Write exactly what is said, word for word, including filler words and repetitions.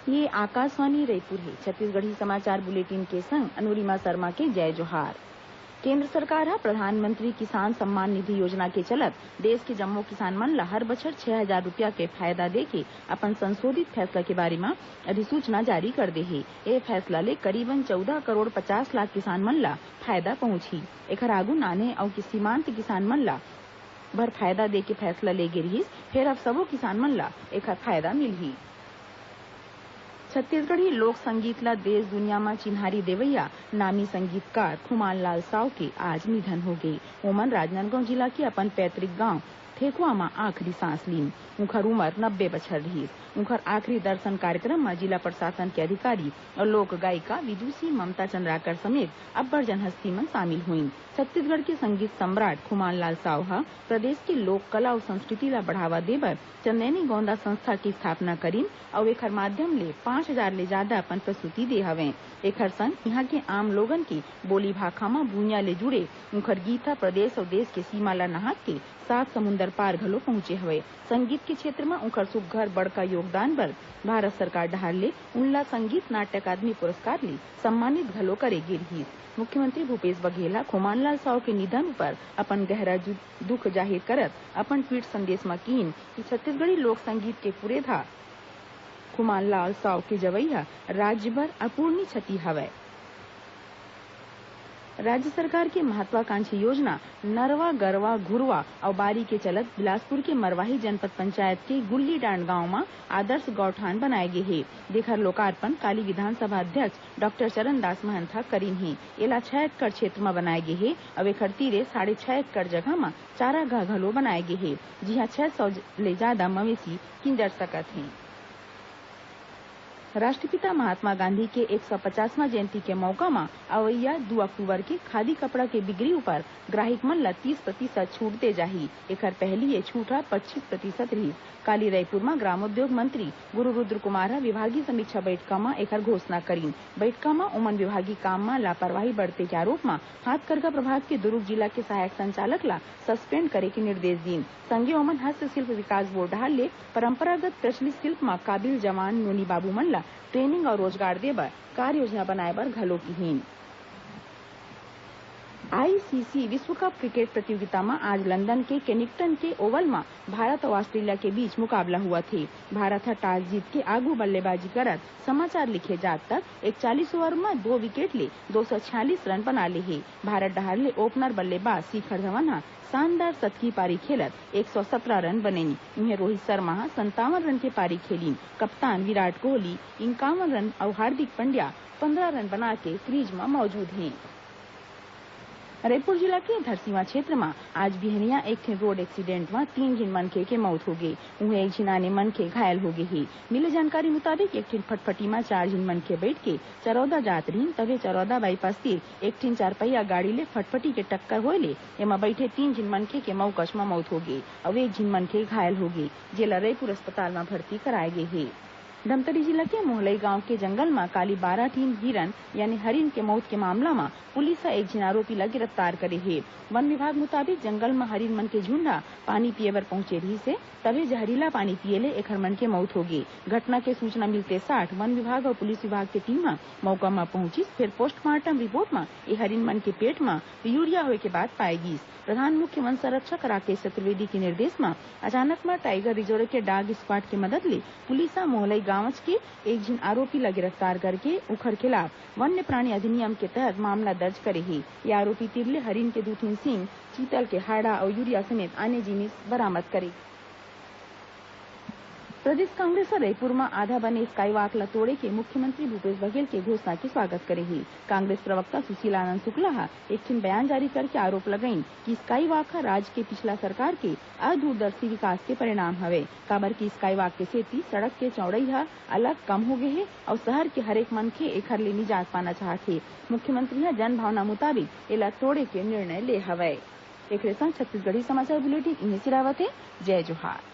ये आकाशवाणी रईपुर हे। छत्तीसगढ़ी समाचार बुलेटिन के संग अनुरिमा शर्मा के जय जोहार। केंद्र सरकार ह प्रधानमंत्री किसान सम्मान निधि योजना के चलत देश के जम्मो किसान मन ल हर बछर छह हजार रुपया के फायदा देके अपन संशोधित फैसला के बारे म अधिसूचना जारी कर दे हे। ए फैसला ले करीबन चौदह करोड़ पचास लाख किसान मन ल फायदा पहुंचही। एखर आगू नान्हे अउ कि सीमांत किसान मन ल भर फायदा दे के फैसला ले गे रिहिस, फेर अब सबो किसान मन ल एखर फायदा मिलही। छत्तीसगढ़ी लोक संगीत ल देश दुनिया म चिन्हारी देवइया नामी संगीतकार खुमान लाल साव के आज निधन होगे। ओमन राजनांदगांव जिला के अपन पैतृक गांव ठेकुआ म आखिरी सांस लीन। उंखर उमर नब्बे बछर रिहिस। उंखर आखिरी दर्शन कार्यक्रम म जिला प्रशासन के अधिकारी अउ लोक गायिका विदुषी ममता चंद्राकर समेत अब्बड़ जन हस्ती मन शामिल होइन। छत्तीसगढ़ के संगीत सम्राट खुमान लाल साव ह प्रदेश के लोक कला अउ संस्कृति ल बढ़ावा देबर चंदैनी गोंदा संस्था के स्थापना करिन अउ एखर माध्यम ले पाँच हजार ले जादा अपन प्रस्तुति दे हवंय। एखर संग इहां के आम लोगन के बोली भाखा म भुइयां ले जुड़े उंखर गीत ह प्रदेश अउ देश के सीमा ल नहात के सात समुंदर पार घलो पहुंचे हवय। संगीत के क्षेत्र म उंखर सुघ्घर बड़का योगदान बर भारत सरकार डहार ले उनला संगीत नाट्य अकादमी पुरस्कार ले सम्मानित घलो करे गे रिहिस। मुख्यमंत्री भूपेश बघेल ह खुमानलाल साव के निधन उपर अपन गहरा जु-, दुख जाहिर करत अपन ट्वीट संदेश म किहिन कि छत्तीसगढ़ी लोक संगीत के पुरेधा खुमानलाल साव के जवई ह राज्य बर अपूर्णीय क्षति हवय। राज्य सरकार के महत्वाकांक्षी योजना नरवा, गरवा, घुरवा अउ बारी के चलत बिलासपुर के मरवाही जनपद पंचायत के गुल्लीडांड गांव म आदर्श गौठान बनाए गे हे, जेखर लोकार्पण काली विधानसभा अध्यक्ष डॉक्टर चरणदास महंत ह करिन हे। एला छह एकड़ क्षेत्र म बनाए गे हे अउ एखर तीरे साढ़े छह एकड़ जगह म चारागाह घलो बनाए गे हे, जिहां छह सौ ले जादा मवेशी किंजर सकत हें। राष्ट्रपिता महात्मा गांधी के एक सौ पचासवां जयंती के मौका म अवइया दू अक्टूबर के खादी कपड़ा के बिक्री ऊपर ग्राहक मन ल तीस प्रतिशत छूट दे जाही। एखर पहली ये छूट ह पच्चीस प्रतिशत रिहिस। काली रईपुर म ग्रामोद्योग मंत्री गुरु रुद्र कुमार ह विभागीय समीक्षा बैठका म एखर घोषणा करिन। बैठका म ओमन विभागीय काम म लापरवाही बरते के आरोप म हाथकरघा प्रभाग के दुरूग जिला के सहायक संचालक ल सस्पेंड करे के निर्देश दीन। संगे ओमन हस्तशिल्प विकास बोर्ड डहार ले परंपरागत प्रचलित शिल्प म काबिल जवान नोनी बाबू मन ल ट्रेनिंग अउ रोजगार दे बर कार्य योजना बनाए बर घलो किहीन। आईसीसी विश्व कप क्रिकेट प्रतियोगिता म आज लंदन के केनिंगटन के ओवल म भारत अउ ऑस्ट्रेलिया के बीच मुकाबला हुआ थे। भारत ह टॉस जीत के आगू बल्लेबाजी करत समाचार लिखे जात तक एकचालीस ओवर म दो विकेट ले दो सौ छियालीस रन बना ले हे। भारत डहार ले ओपनर बल्लेबाज शिखर धवन ह शानदार शतकीय पारी खेलत एक सौ सत्रह रन बनेन। उहें रोहित शर्मा ह संतावन रन के पारी खेलिन। कप्तान विराट कोहली इंकावन रन अउ हार्दिक पंड्या पंद्रह रन बना के क्रीज म मौजूद हें। रईपुर जिला के धरसीवा क्षेत्र म आज बिहनिया एक ठिन रोड एक्सीडेंट म तीन झिन मनखे के मौत होगे, उहें एक झिन आने मनखे घायल होगे हे। मिले जानकारी मुताबिक एक ठिन फटफटी म चार झिन मनखे बइठ के चरौदा जात रिहिन, तभे चरौदा बाईपास तीर एक ठिन चारपहिया गाड़ी ले फटफटी के टक्कर होय ले एमा बइठे तीन झिन मनखे के मउकच म मउत होगे अउ एक झिन मनखे घायल होगे, जेला रईपुर अस्पताल म भर्ती कराय गे हे। धमतरी जिला के मोहलई गांव के जंगल म काली बारह ठिन हिरन यानी हरिन के मउत के मामला म पुलिस ह एक झिन आरोपी ल गिरफ्तार करे हे। वन विभाग मुताबिक जंगल म हरिन मन के झुंड ह पानी पीए बर पहुंचे रिहिस हे, तभे जहरीला पानी पीए ले एखर मन के मउत होगे। घटना के सूचना मिलते साठ वन विभाग अउ पुलिस विभाग के टीम ह मउका म पहुंचिस, फेर पोस्टमार्टम रिपोर्ट म ए हरिन मन के पेट म यूरिया होय के बात पाए गिस। प्रधान मुख्य वन संरक्षक राकेश चतुर्वेदी के निर्देश म अचानक म टाइगर रिजर्व के डॉग स्क्वाड के मदद ले पुलिस ह मोहलई गांवच के एक झिन आरोपी ल गिरफ्तार करके उखर खिलाफ वन्य प्राणी अधिनियम के तहत मामला दर्ज करे हे। ये आरोपी तीर ले हरिन के दू ठिन सींग, चीतल के हाड़ा अउ यूरिया समेत आने जिनिस बरामद करे। प्रदेश कांग्रेस ह रईपुर म आधा बने स्काई वॉक ल तोड़े के मुख्यमंत्री भूपेश बघेल के घोषणा के स्वागत करे हे। कांग्रेस प्रवक्ता सुशील आनंद शुक्ला ह एक ठिन बयान जारी करके आरोप लगाइन कि स्काई वॉक ह राज्य के पिछला सरकार के अदूरदर्शी विकास के परिणाम हवे, काबर कि स्काई वॉक के सेती सड़क के चौड़ई ह अलग कम हो गे हे अउ शहर के हरेक मनखे एखर ले निजात पाना चाहत हे। मुख्यमंत्री ह जनभावना मुताबिक एला तोड़े के निर्णय ले हवय। एकरे संग छत्तीसगढ़ी समाचार बुलेटिन इहें सिरावत हे। जय जोहार।